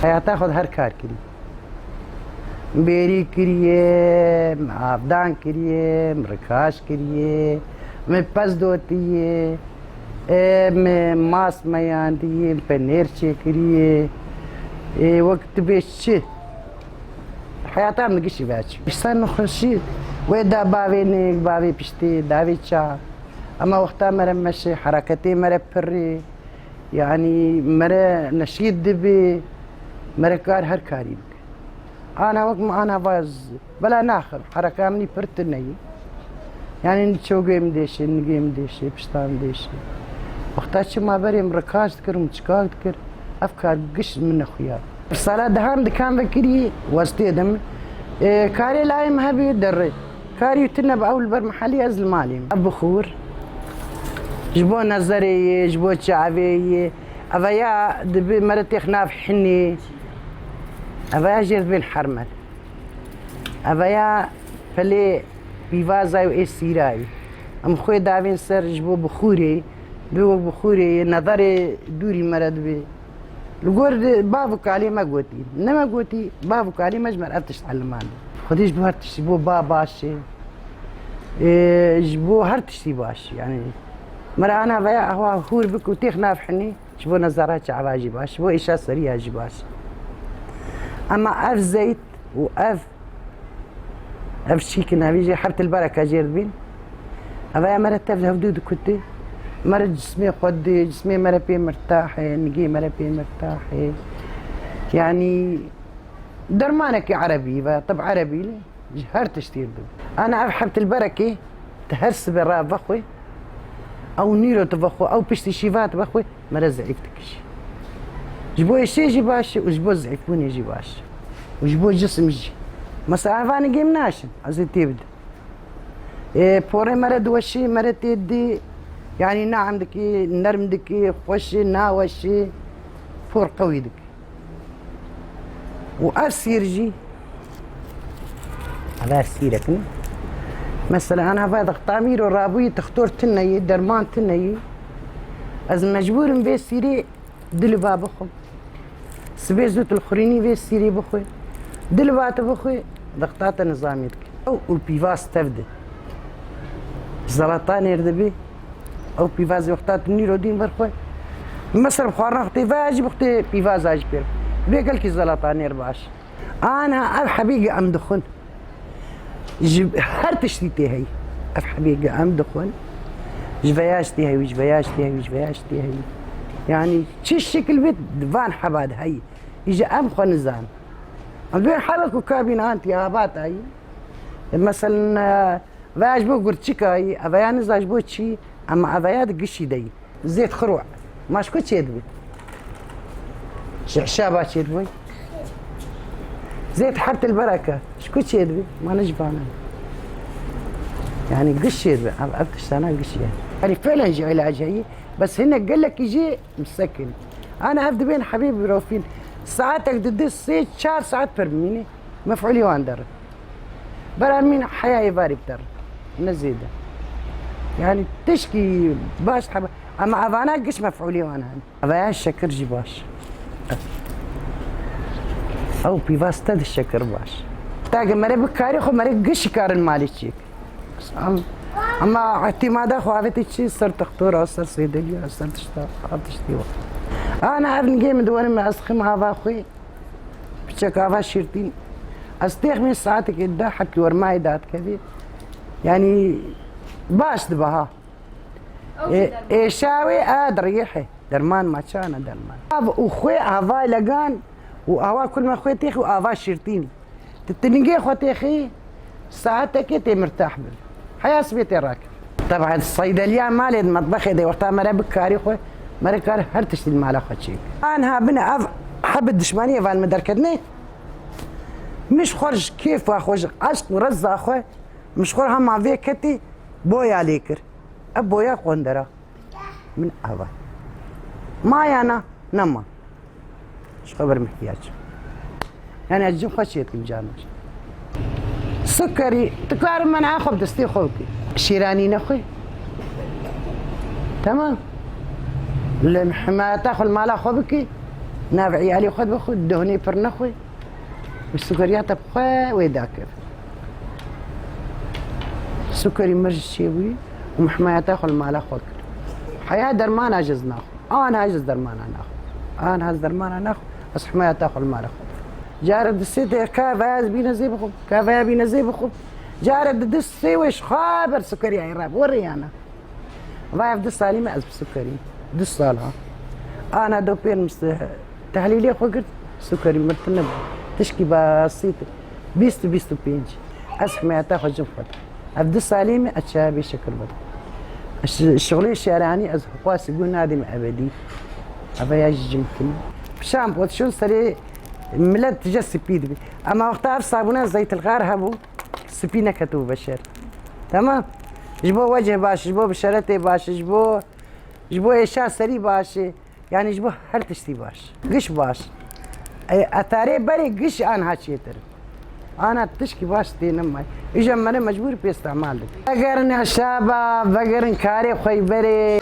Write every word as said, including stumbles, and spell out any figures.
Heyata xwe de her kar kirî. Bêrî kiriye, min avdan kiriye, min rikaş kiriye, min pez dotiye, e, min mas meyandiye, min penêr çêkiriye. E, wek tu bêj çi? Heyata min gişî veçû. Ji ser nexweşî wê da bavê nik, bavê piştê, davê ça. Ema wexta mere meşe, hereketê mere pirrê. Yanî mere neşît dibe, mere kar her karî bike. Ana wek min ana vaz, bela naxim, hereka min î pir tune ye. Yanî çewgê min dêşe, nigê min dêşe, pişta min dêşe. Wexta çima berê min rikaş dikir, min çikak dikir, ev kar giş min nexuya. Sala dehan dikan vekirî westê de min. E, karê layê min hebî derê. Karî tune bi ew li ber mihelî ez li malê me. Ev bixûr ji bo nezerê ye, ji bo çavê ye. Eve ya dibi mere têx nav hinê. Eve ya jêr dibên hermer. Eve ya pelê pîvaza û ê sîra ye. Em xwê davên ser ji bo bixûrê, bi wek bixûrê ye, nezerê dûrî mere dibe. Li gor bav û kalê me gotî. Ne me gotî, bav û kalê me ji me re ev tişt elimand. Xwedî ji bo her tiştî bo ba baş e. Ê, ji bo her tiştî baş e. Yanî, me re ana veya ehwa hûr bik û têx nav hinî, ji bo nezara çava jî baş, ji bo êşa seriya jî baş. Ema ev zeyt û ev Ev şîkin, evî jî heb til bereke jêr dibîn. Eve ya mere tev hevdû dikutî. Mere cismê xwe didê, cismê mere pê mirtahê, nigê mere pê mirtahê. Yanî dermanekî erebî ve, tib erebî lê ji her tiştî dibe. Ana ev heb til berekê, tu her sibe re vexwe, ew nîro tu vexwe, ew piştî şîva tu vexwe, mere zeîf dikişî. Ji bo êşê jî baş e û ji bo zeîfbûnê jî baş e. Û ji bo cisim jî. Mesela eva nigê min naşin, ez ê tê bidim. Ê, porê mere diweşî, mere tê didî, yanî naem dikî, nerm dikî, xweşî, naweşî, por qewî dikî. Û ev sîr jî, ev ev sîrek in. Mesela, ana va dixtamîro rabûyî, tixtor tune yî, derman tune yî. Ez mecbûr im vê sîrê Diliva bixwe. Sibê zû tu li xurînî vê sîrê bixwe. Diliva tu bixwe, dixta te nizamî dike. Ew û pîvaz tev de. Zelatanêr dibî. Ew pîvazê wexta tu nîro dîn vir xwe. Mesela bi xwarina xwe tê veya jî bixwe pîvaza jî pêr. Vê gelkî zelatanêr baş. Ana ev hebî ge em dixwin. Ji her tiştî tê heyî. Ev hebê ge em dixwin. Ji veya ji tê heyî, ji veya ji tê heyî, ji veya ji tê heyî. Yanî çi şekil bê van heba de heyî. Îje em xwe nizan. Em dibên hebe ku kabîn an tî haba tayî. Meselen, e, veya ji bo gurçika yî, ev veya niza ji bo çi, em ev veya di gişî de yî. Zêt xirwa. Ma ji ku çêdibî? Ji hişaba çêdibî? Zêt heb til bereke. Ji ku çêdibî? Ma ne ji vana. Yanî giş çêdibî. Ev, ev tiştana giş ye. Yanî felen jî îlac heyî. Bes hinek gelekî jî misekin. Ana ev dibên hebî birofîn. Saetek di di sê çar saet pir bimînî. Mef'ulî wan derin. Bera min heya êvarî biter. Ne zêde. Yanî tişkî baş hebe. Ama evana giş mef'ulî wan hene. Evaya şekir jî baş. Ew pîvaz te di şekir baş. Ta ge mere bi karê xwe mere giş karin malê çêk. Am-, ama îtîmada xwe avêtê çi ser textora, ser sêdeliya, ser tişta, av tiştî wa. Ana ev nigê min diwerim ez xim ava xwe. Piçek ava şîrtîn. Ez têxmîn saetekê de hepkî wermayê dadikevî. Yanî baş dibe ha. Ê-, êşa wê a diriyê he. Derman maçana derman. Av û xwê ava legan û awa kulme xwê têxî û ava şîrtînî. Tu tiningê xwe têxî, saetekê tê mirtah bin. Heya sibê tê rakin. Teb'en seydeliya malê di metbexê de wexta mere bi karî xwe, mere kar her tiştî li mala xwe çêk. Anha bine ev hebi dişmaniyê van min derketine. Min ji xwe ji kêfa xwe, ji eşq û reza xwe, min ji xwe hema vê ketî boya lê kir. Ev boya qondera. Min ava. Ma ya na, nema. Ji xwe ber mihtiyac. Yani ez cim xwe çê dikim canê. Sukerî, tu karim men a xwe bi destê xwe bikî. Şîranî nexwe. Temam. Li himayeta xwe, li mala xwe bike. Nav îyalê xwe bixwe, dohnê pir nexwe. Bi sukeriya te bi xwe wê dakir. Sukerî mir ji çê bûyî û min himayeta xwe li mala xwe kir. Heya dermana ji ez naxwe. Aniha ji ez dermana naxwe. Aniha ez dermana naxwe. Ez himayeta xwe li mala xwe kir. Care di sê te kavaya ez bîne zê bixwe. Kavaya bîne zê bixwe. Care di du sê wê ji xwe ber sukeriyayê re bi weriyana. Va ev du salî me ez bi sukerî. Du sal ha. Ana do pêr mis tehlîlê xwe girt, sukerî mir tune bû. Tişkî basît. Bîst û bîst û pênc. Ez himayeta xwe jin xwe. Ev du salî me ez çaya bê şekir bidim. Şi-, şixulê şeranî ez xwe sigû nadîm ebedî. Eve ya jî cim kim. Şampot şûn serê millet tije spî dibi. Ama wexta ev sabûna zeytilxar hebû, spî neketibû beşer. Tamam. Ji bo wecih baş, ji bo bişeretê baş, ji bo, ji bo êşa serî baş, yani ji bo her tiştî baş. Giş baş. E, etarê berê giş anha çêtir. Ana tişkî baş tê nemay. Îja me ne mecbûr pê îstîmal dikin. Vegerin hesaba, vegerin karê xwe berê.